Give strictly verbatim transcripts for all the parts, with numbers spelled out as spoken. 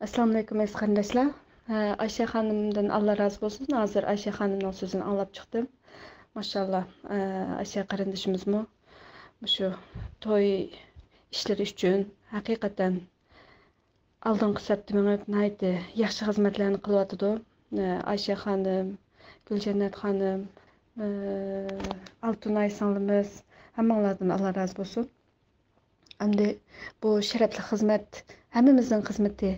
ئەسسالامۇئەلەيكۇم، ئەزىز قېرىنداشلار. ئە، ئايشە خانىمدىن ئاللا رازى بولسۇن. ھازىر ئايشە خانىمنىڭ سۆزىنى ئاڭلاپ چىقتىم. ماشائاللا، ئە، ئايشە قېرىندىشىمىزمۇ مۇشۇ توي ئىشلىرى ئۈچۈن ھەقىقەتەن ئالدىنقى سەپتە مېڭىپ، ناھايىتى ياخشى خىزمەتلەرنى قىلىۋاتىدۇ. ئە، ئايشە خانىم، گۈلجەننەت خانىم، ئە، ئالتۇنئاي سىڭلىمىز، ھەممىڭلاردىن ئاللا رازى بولسۇن. ئەمدى بۇ شەرەپلىك خىزمەت ھەممىمىزنىڭ خىزمىتى.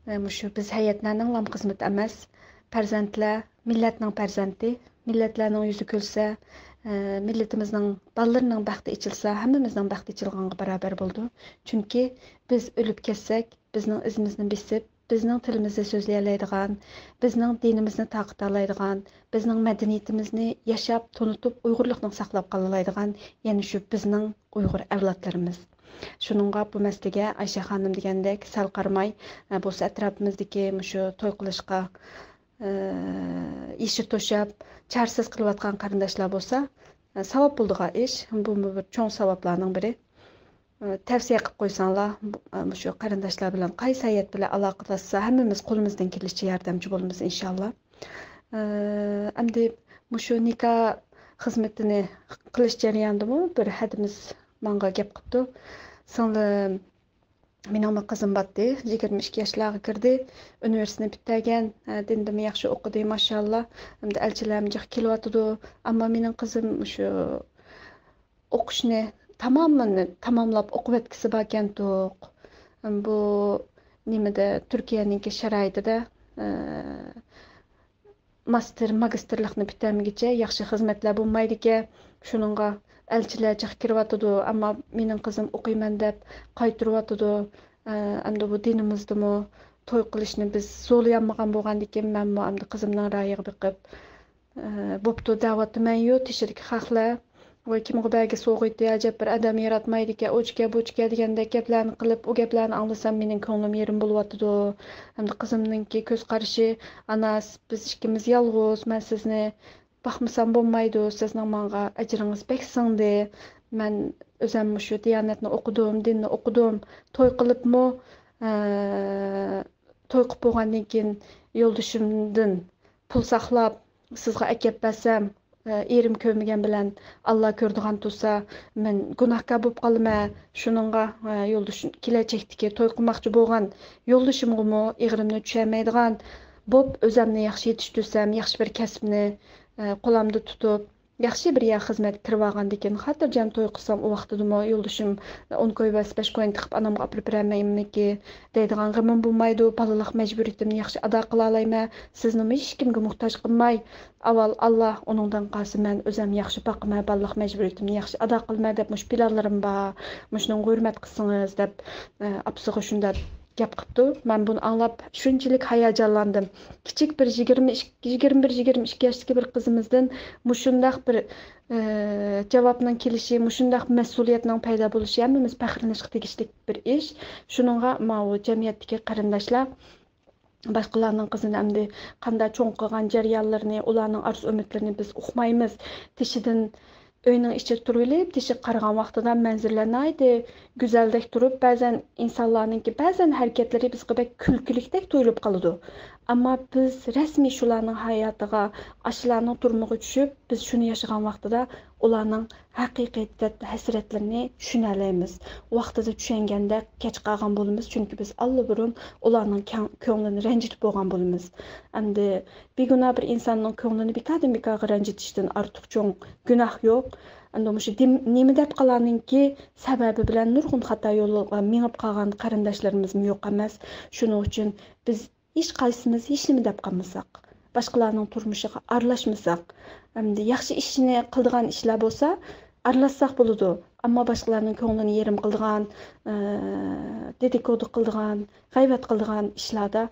ئە، مۇشۇ بىز ھەيئەتلەرنىڭلام خىزمىتى ئەمەس. پەرزەنتلەر مىللەتنىڭ پەرزەنتى. مىللەتلەرنىڭ يۈزى كۈلسە، ئە، مىللىتىمىزنىڭ بالىلىرىنىڭ بەختى ئېچىلسا، ھەممىمىزنىڭ بەختى ئېچىلغانغا باراۋەر بولىدۇ. چۈنكى بىز ئۆلۈپ كەتسەك، بىزنىڭ ئىزىمىزنى بېسىپ، بىزنىڭ تىلىمىزنى سۆزلىيەلەيدىغان، بىزنىڭ دىنىمىزنى تارقىتالايدىغان، بىزنىڭ مەدەنىيىتىمىزنى ياشاپ، تونۇتۇپ، ئۇيغۇرلۇقنى ساقلاپ قالالايدىغان يەنە شۇ بىزنىڭ ئۇيغۇر ئەۋلادلىرىمىز. شۇنىڭغا بۇ مەسىلىگە ئايشە خانىم دېگەندەك سەل قارىماي، ئە، بولسا ئەتراپىمىزدىكى مۇشۇ توي قىلىشقا، ئە، يېشى توشاپ، چارىسىز قېلىۋاتقان قېرىنداشلار بولسا، ئە، ساۋاب بولىدىغان ئىش. بۇمۇ بىر چوڭ ساۋابلارنىڭ بىرى. ئە، تەۋسىيە قىلىپ قويساڭلار، بۇ، ئە، مۇشۇ قېرىنداشلار بىلەن قايسى ھەيئەت بىلەن ئالاقىلەشسە، ھەممىمىز قولىمىزدىن كېلىشىچە ياردەمچى بولىمىز، ئىنشاللا. ئە، ئەمدى مۇشۇ نىكاھ خىزمىتىنى قىلىش جەريانىدىمۇ بىر ھەدىمىز ماڭا گەپ قىپتۇ. سىڭلىم، مېنىڭمۇ قىزىم باتتى، يىگىرمە ئىككى ياشلارغا كىردى، ئۇنىۋېرسىتېتنى پۈتتۈرگەن، ئە، دىندىمۇ ياخشى ئوقۇدى، ماشائاللا. ئەمدى ئەلچىلەرمۇ جىق كېلىۋاتىدۇ. ئەمما مېنىڭ قىزىم شۇ ئوقۇشنى تامامىنى تاماملاپ ئوقۇۋەتكۈسى باركەنتۇق. بۇ نېمىدە، تۈركىيەنىڭكى شارائىتىدا، ئە، ماستېر، ماگىستىرلىقنى پۈتتۈرمىگىچە ياخشى خىزمەتلەر بولمايدىكەن. شۇنىڭغا ئەلچىلەر جىق كىرىۋاتىدۇ، ئەمما مېنىڭ قىزىم ئوقۇيمەن دەپ قايتۇرۇۋاتىدۇ. ئە، ئەمدى بۇ دىنىمىزدىمۇ توي قىلىشنى بىز زورلىيالمىغان بولغاندىكىن، مەنمۇ ئەمدى قىزىمنىڭ رايىغا بېقىپ، ئە، بوپتۇ دەۋاتىمەنيۇ، تېشىدىكى خەقلەر. ۋاي، كىمغۇ بەرگە سوغىيتى، ئەجەب بىر ئادەم ياراتمايدىكەن، ئۇچكە، بۇچكە دېگەندەك گەپلەرنى قىلىپ، ئۇ گەپلەرنى ئاڭلىسام مېنىڭ كۆڭلۈم يېرىم بولۇۋاتىدۇ. ئەمدى قىزىمنىڭكى كۆز قارىشى، ئانا، بىز ئىككىمىز يالغۇز، مەن سىزنى باقمىسام بولمايدۇ، سىزنىڭ ماڭا ئەجرىڭىز بەك سىڭدى. مەن ئۆزەم مۇشۇ دىيانەتنى ئوقۇدۇم، دىننى ئوقۇدۇم، توي قىلىپمۇ، ئە، توي قىلىپ بولغاندىن كېيىن يولدىشىمدىن پۇل ساقلاپ، سىزغا ئەكەپ بەرسەم، ئېرىم كۆرمىگەن بىلەن ئاللا كۆرىدىغان تۇرسا، مەن گۇناھكار بولۇپ قالىمەن. شۇنىڭغا، يولدىشىم، كېلەچەكتىكى توي قىلماقچى بولغان يولدىشىمغىمۇ ئېغىرىمنى چۈشەرمەيدىغان بولۇپ، ئۆزەمنى ياخشى يېتىشتۈرسەم، ياخشى بىر كەسىپنى قولۇمدا تۇتۇپ، ياخشى بىر يەر خىزمەتكە كىرىۋالغاندىكىن، خاتىرجەم توي قىلسام، ئۇ ۋاقتىدىمۇ يولدىشىم ئون كوي بەرسە، بەش كوينى تىقىپ، ئانامغا ئاپىرىپ بېرەلمەيمىكى دەيدىغان غېمىم بولمايدۇ. بالىلىق مەجبۇرىيىتىمنى ياخشى ئادا قىلالايمەن. سىزنىمۇ ھېچكىمگە موھتاج قىلماي، ئاۋۋال ئاللا، ئۇنىڭدىن قالسا مەن ئۆزەم ياخشى باقىمەن، بالىلىق مەجبۇرىيىتىمنى ياخشى ئادا قىلىمەن دەپ مۇشۇ پىلانلىرىم بار. مۇشۇنىڭغا ھۆرمەت قىلسىڭىز دەپ، ئە، ئاپىسىغا شۇنداق گەپ قىپتۇ. مەن بۇنى ئاڭلاپ شۇنچىلىك ھاياجانلاندىم. كىچىك بىر يىگىرمە ئىككى، يىگىرمە بىر، يىگىرمە ئىككى ياشتىكى بىر قىزىمىزدىن مۇشۇنداق بىر، ئە، جاۋابنىڭ كېلىشى، مۇشۇنداق مەسئۇلىيەتنىڭ پەيدا بولۇشى ھەممىمىز پەخىرلىنىشقا تېگىشلىك بىر ئىش. شۇنىڭغا ماۋۇ جەمئىيەتتىكى قېرىنداشلار باشقىلارنىڭ قىزىنى ئەمدى قانداق چوڭ قىلغان جەريانلىرىنى، ئۇلارنىڭ ئارزۇ ئۈمىدلىرىنى بىز ئۇقمايمىز. تېشىدىن ئۆينىڭ ئىچىدە تۇرۇۋېلىپ، تېشىغا قارىغان ۋاقتىدا مەنزىرىلەر ناھايىتى گۈزەلدەك تۇرۇپ، بەزەن ئىنسانلارنىڭكى بەزەن ھەرىكەتلىرى بىزگە بەك كۈلكىلىكتەك تۇيۇلۇپ قالىدۇ. ئەمما بىز رەسمىي شۇلارنىڭ ھاياتىغا، ئاشۇلارنىڭ تۇرمىقىغا چۈشۈپ، بىز شۇنى ياشىغان ۋاقتىدا ئۇلارنىڭ ھەقىقىي دەرد ھەسرەتلىرىنى چۈشىنەلەيمىز. ۋاقتىدا چۈشەنگەندە كەچ قالغان بولىمىز، چۈنكى بىز ئاللىبۇرۇن ئۇلارنىڭ كەڭ-، كۆڭلىنى رەنجىتىپ بولغان بولىمىز. ئەمدى بىگۇناھ بىر ئىنساننىڭ كۆڭلىنى بىكاردىن بىكارغا رەنجىتىشتىن ئارتۇق چوڭ گۇناھ يوق. ئەمدى مۇشۇ دىم-، نېمە دەپ قالارنىڭكى سەۋەبى بىلەن نۇرغۇن خاتا يولغا مېڭىپ قالغان قېرىنداشلىرىمىزمۇ يوق ئەمەس. شۇنىڭ ئۈچۈن بىز ھېچقايسىمىز ھېچنېمە دەپ قالمىساق، باشقىلارنىڭ تۇرمۇشىغا ئارىلاشمىساق، ئەمدى ياخشى ئىشنى قىلىدىغان ئىشلار بولسا ئارىلاشساق بولىدۇ. ئەمما باشقىلارنىڭ كۆڭلىنى يېرىم قىلىدىغان، ئى، دېدىكودۇ قىلىدىغان، غەيۋەت قىلىدىغان ئىشلاردا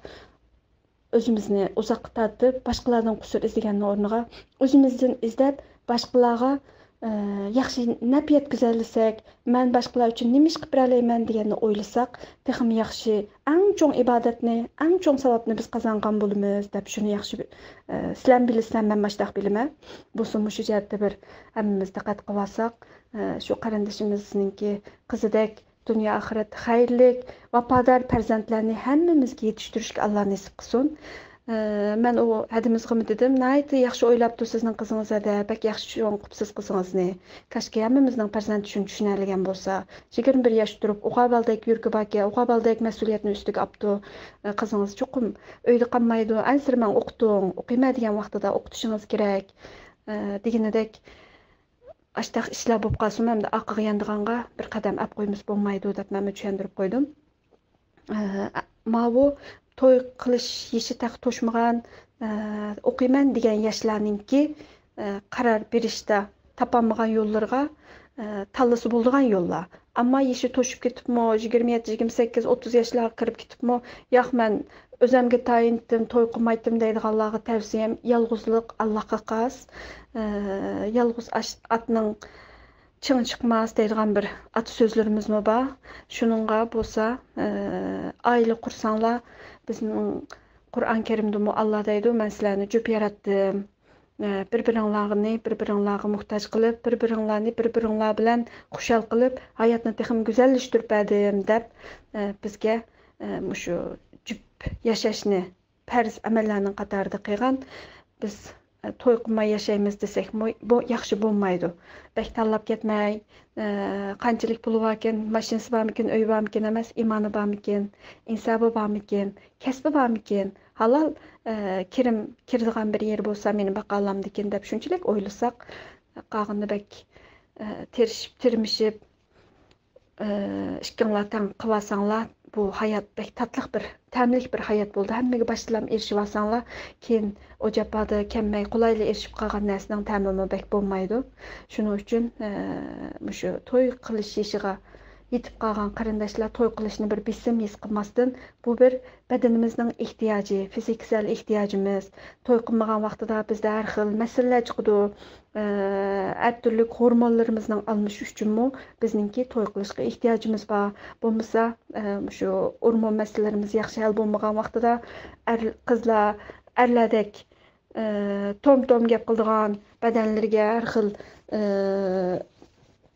ئۆزىمىزنى ئۇزاققا تارتىپ، باشقىلاردىن قۇسۇر ئىزدىگەننىڭ ئورنىغا ئۆزىمىزدىن ئىزدەپ، باشقىلارغا، ئى، ياخشى نەپ يەتكۈزەلىسەك، مەن باشقىلار ئۈچۈن نېمە ئىش قىلىپ بېرەلەيمەن دېگەننى ئويلىساق، تېخىمۇ ياخشى، ئەڭ چوڭ ئىبادەتنى، ئەڭ چوڭ ساۋابنى بىز قازانغان بولىمىز دەپ شۇنى ياخشى، ئە، سىلەرمۇ بىلىسىلەر، مەن ماشۇنداق بىلىمەن. بولسىمۇ شۇ جەھەتتە بىر ھەممىمىز دىققەت قىلىۋالساق، ئە، شۇ قېرىندىشىمىزنىڭكى قىزىدەك دۇنيا ئاخىرەتتە خەيرلىك، ۋاپادار پەرزەنتلەرنى ھەممىمىزگە يېتىشتۈرۈشكە ئاللا نېسىپ قىلسۇن. ئە، مەن ئۇ ھەدىمىزغىمۇ دېدىم، ناھايىتى ياخشى ئويلاپتۇ سىزنىڭ قىزىڭىز ھەدە، بەك ياخشى چوڭ قىپسىز قىزىڭىزنى. كاشكى ھەممىمىزنىڭ پەرزەنتى شۇنى چۈشىنەلىگەن بولسا. يىگىرمە بىر ياشتا تۇرۇپ، ئوغا بالىدەك يۈرىكى باركەن، ئوغا بالىدەك مەسئۇلىيەتنى ئۈستىگە ئاپتۇ. ئە، قىزىڭىز چوقۇم ئۆيدە قالمايدۇ، ئەنسىرىمەڭ ئوقۇتۇڭ، ئوقۇيمەن دېگەن ۋاقتىدا ئوقۇتۇشىڭىز كېرەك، ئە، دېگىنىدەك. ئاشتاق ئىشلار بولۇپ قالسىمۇ، ئەمدى ئارقىغا يانىدىغانغا بىر قەدەم ئەپ قويمىسا بولمايدۇ، دەپ مەنمۇ چۈشەندۈرۈپ قويدۇم. ئە، ماۋۇ توي قىلىش يېشى تېخى توشمىغان، ئە، ئوقۇيمەن دېگەن ياشلارنىڭكى، ئە، قارار بېرىشتا تاپالمىغان يوللىرىغا، ئە، تاللىسا بولىدىغان يوللار. ئەمما يېشى توشۇپ كېتىپمۇ، يىگىرمە يەتتە، يىگىرمە سەككىز، ئوتتۇز ياشلارغا كىرىپ كېتىپمۇ، ياق، مەن ئۆزۈمگە تايىنتىم، توي قىلمايتتىم دەيدىغانلارغا تەۋسىيەم، يالغۇزلۇق ئاللاغا خاس. ئە، يالغۇز ئاش-، ئاتنىڭ چىڭى چىقماس دەيدىغان بىر ئاتا سۆزلىرىمىزمۇ بار. شۇنىڭغا بولسا، ئە، ئائىلە قۇرساڭلار، بىزنىڭ قۇرئان كەرىمدىمۇ ئاللا دەيدۇ، مەن سىلەرنى جۈپ ياراتتىم. ئە، بىر-بىرىڭلارنى، بىر-بىرىڭلارغا موھتاج قىلىپ، بىر-بىرىڭلارنى بىر-بىرىڭلار بىلەن خۇشال قىلىپ، ھاياتنى تېخىمۇ گۈزەللەشتۈرۈپ بەردىم، دەپ، ئە، بىزگە، ئە، مۇشۇ جۈپ ياشاشنى پەرز ئەمەللەرنىڭ قاتارىدا قىلغان. بىز، ئە، توي قىلماي ياشايمىز دېسەكمۇ، بۇ ياخشى بولمايدۇ. بەك تاللاپ كەتمەي، ئە، قانچىلىك پۇلى باركەن، ماشىنىسى بارمىكىن، ئۆيى بارمىكىن ئەمەس، ئىمانى بارمىكىن، ئىنسابى بارمىكىن، كەسپى بارمىكىن، ھالال، ئە، كىرىم كىرىدىغان بىر يېرى بولسا مېنى باقالامدىكىن دەپ شۇنچىلىك ئويلىساق، قالغىنىنى بەك، ئە، تىرىشىپ، تىرمىشىپ، ئى، ئىككىڭلار تەڭ قىلىۋالساڭلار، بۇ ھايات بەك تاتلىق بىر، تەملىك بىر ھايات بولىدۇ. ھەممىگە باشتىلا ئېرىشىۋالساڭلار، كېيىن ئۇ جاپادا كەممەي، قولايلا ئېرىشىپ قالغان نەرسىنىڭ تەمىمۇ بەك بولمايدۇ. شۇنىڭ ئۈچۈن، ئى، مۇشۇ توي قىلىش يېشىغا يېتىپ قالغان قېرىنداشلار توي قىلىشنى بىر بېسىم ھېس قىلماستىن، بۇ بىر بەدىنىمىزنىڭ ئېھتىياجى، فىزىكىسەل ئېھتىياجىمىز. توي قىلمىغان ۋاقتىدا بىزدە ھەر خىل مەسىلىلەر چىقىدۇ. ئە، ھەر تۈرلۈك ھورمونلىرىمىزنىڭ ئالمىشىشى ئۈچۈنمۇ بىزنىڭكى توي قىلىشقا ئېھتىياجىمىز بار. بولمىسا، ئە، مۇشۇ ھورمون مەسىلىلىرىمىز ياخشى ھەل بولمىغان ۋاقتىدا ئەر، قىزلار ئەرلەردەك، ئە، توم-توم گەپ قىلىدىغان، بەدەنلىرىگە ھەر خىل، ئە،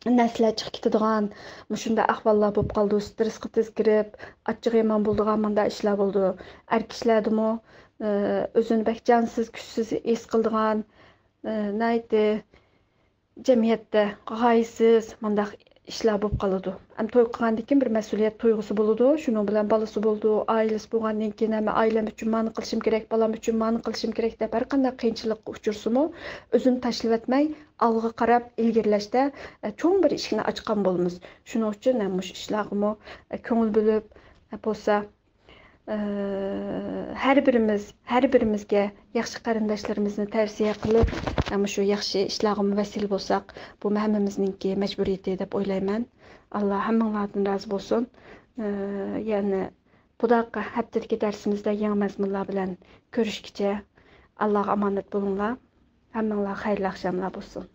نەرسىلەر چىقىپ كېتىدىغان، مۇشۇنداق ئەھۋاللار بولۇپ قالىدۇ. سترېسقا تېز كىرىپ، ئاچچىقى يامان بولىدىغان مۇنداق ئىشلار بولىدۇ. ئەر كىشىلەردىمۇ، ئە، ئۆزىنى بەك جانسىز، كۈچسىز ھېس قىلىدىغان، ئە، ناھايىتى جەمئىيەتتە غايىسىز مۇنداق ئىشلار بولۇپ قالىدۇ. ئەمما توي قىلغاندىن كېيىن بىر مەسئۇلىيەت تۇيغۇسى بولىدۇ. شۇنىڭ بىلەن بالىسى بولىدۇ، ئائىلىسى بولغاندىن كېيىن ھەممە ئائىلەم ئۈچۈن مانى قىلىشىم كېرەك، بالام ئۈچۈن مانى قىلىشىم كېرەك دەپ ھەر قانداق قىيىنچىلىققا ئۇچرىسىمۇ، ئۆزىنى تاشلىۋەتمەي، ئالغا قاراپ ئىلگىرىلەشتە، ئە، چوڭ بىر ئىشىكنى ئاچقان بولىمىز. شۇنىڭ ئۈچۈن ھەم مۇشۇ ئىشلارغىمۇ، ئە، كۆڭۈل بۆلۈپ، ئە، بولسا، ئى، ھەر بىرىمىز، ھەر بىرىمىزگە ياخشى قېرىنداشلىرىمىزنى تەۋسىيە قىلىپ، مۇشۇ ياخشى ئىشلارغىمۇ ۋەسىلە بولساق، بۇمۇ ھەممىمىزنىڭكى مەجبۇرىيىتى دەپ ئويلايمەن. ئاللا ھەممىڭلاردىن رازى بولسۇن. ئى، يەنە بۇداقى ھەپتىدىكى دەرسىمىزدە يېڭى مەزمۇنلار بىلەن كۆرۈشكىچە ئاللاغا ئامانەت بولۇڭلار. ھەممىڭلارغا خەيرلىك ئاخشاملار بولسۇن.